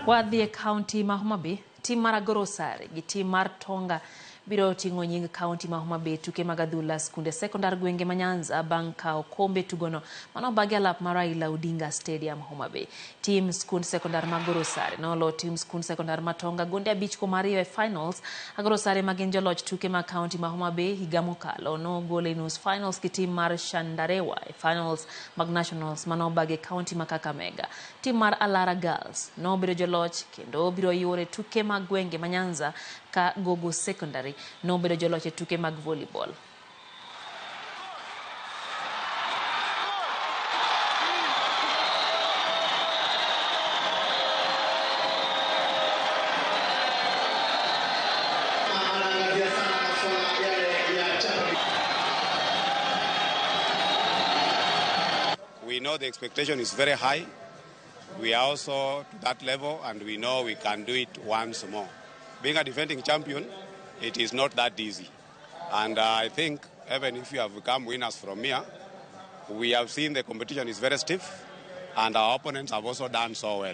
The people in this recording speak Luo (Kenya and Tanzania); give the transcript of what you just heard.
Wadhi e kaunti ma Homa Bay, tim mar Agoro Sare gi tim mar Tonga biro ting'o nying kaunti ma Homa Bay tuke mag adhula skunde sekondar gwenge ma Nyanza bang' kawo kombe tugono mano obagi alap mar Raila Odinga Stadium Homa Bay. Tim skund sekondar ma Agoro Sare nolo tim skund sekondar ma Tonga gonde 5-2 e finals. Agoro Sare ma gin joloch tuke mag kaunti ma Homa Bay higa mokalo nogol e nus finals gi tim mar Shandarewa e finals mag nationals mano obagi e kaunti ma Kakamega. Tim mar Alara Girls nobedo joloch kendo biro yuore tuke mag gwenge ma Nyanza ka Gogo Secondary nobedo joloch e tuke mag volleyball. Anaangazia sana masuala yale ya chapa. We know the expectation is very high. We are also to that level and we know we can do it once more. Being a defending champion, it is not that easy. And I think even if you have become winners from here, we have seen the competition is very stiff and our opponents have also done so well.